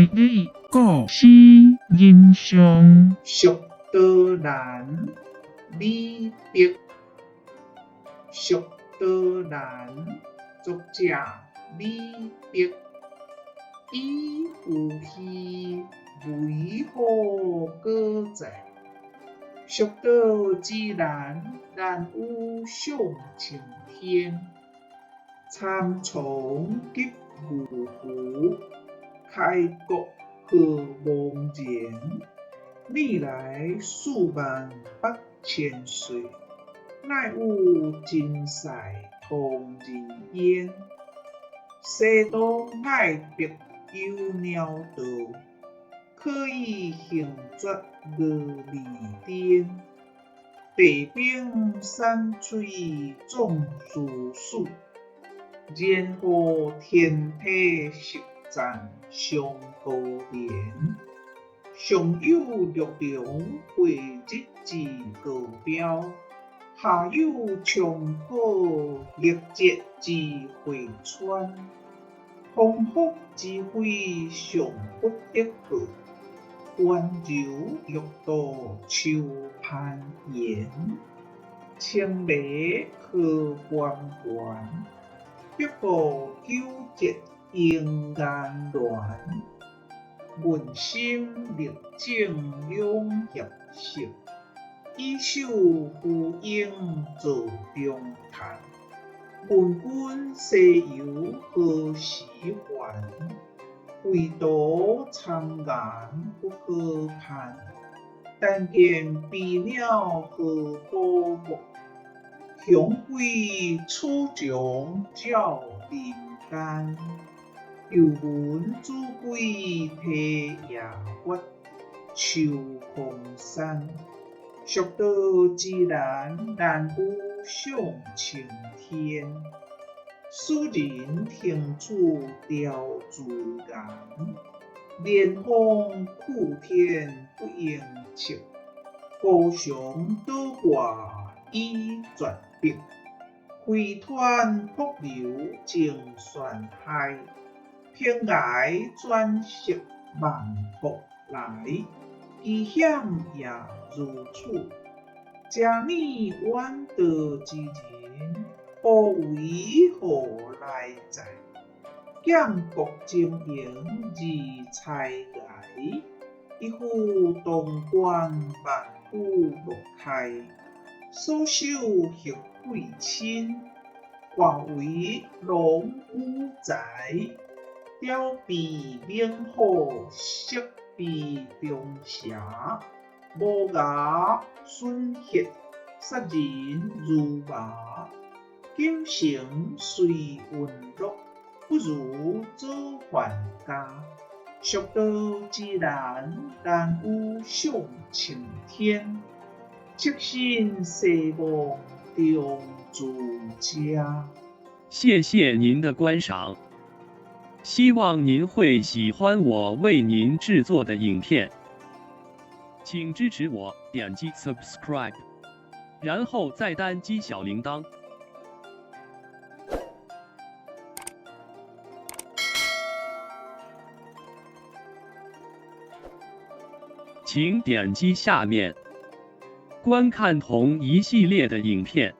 大理故事人上。蜀道难，李白。蜀道难，作者李白。已有戏，为何阁在？蜀道之难，难于上青天。苍松急如浮，开国何茫然。历来4万8千岁，奈有真塞通人烟？西东爱北有鸟道，可以行绝峨眉巅。地平山水壮思绪，人和天体实赞上高连。上有绿龙会日之高标，下有长河历节之汇川。丰福之辉尚不得报，温柔欲度秋攀岩。青梅何关关，北部九节迎岩峦。问心历政两协色，以手呼应做中坛。问君西游何时还？归途苍岩不可攀。但见飞鸟何保木，雄归楚将照人间。又闻子规啼夜月，秋风山。蜀道之难，难于上青天。使人停此雕朱颜。连峰去天不应测，高翔倒挂以绝壁。飞湍瀑流争悬海，平崖转色万福来。其险也如此。遮尔远道之人，何为何来哉？剑阁晶莹而彩崖，一夫当关万夫莫开。所守行贵亲，寡为龙武才。雕鼻猛虎，色鼻中蛇，无牙损血，杀人如麻。锦城虽云落，不如早还家。蜀道之难，难于上青天。赤心西望中自家。谢谢您的观赏，希望您会喜欢我为您制作的影片，请支持我点击 subscribe，然后再单击小铃铛。请点击下面观看同一系列的影片。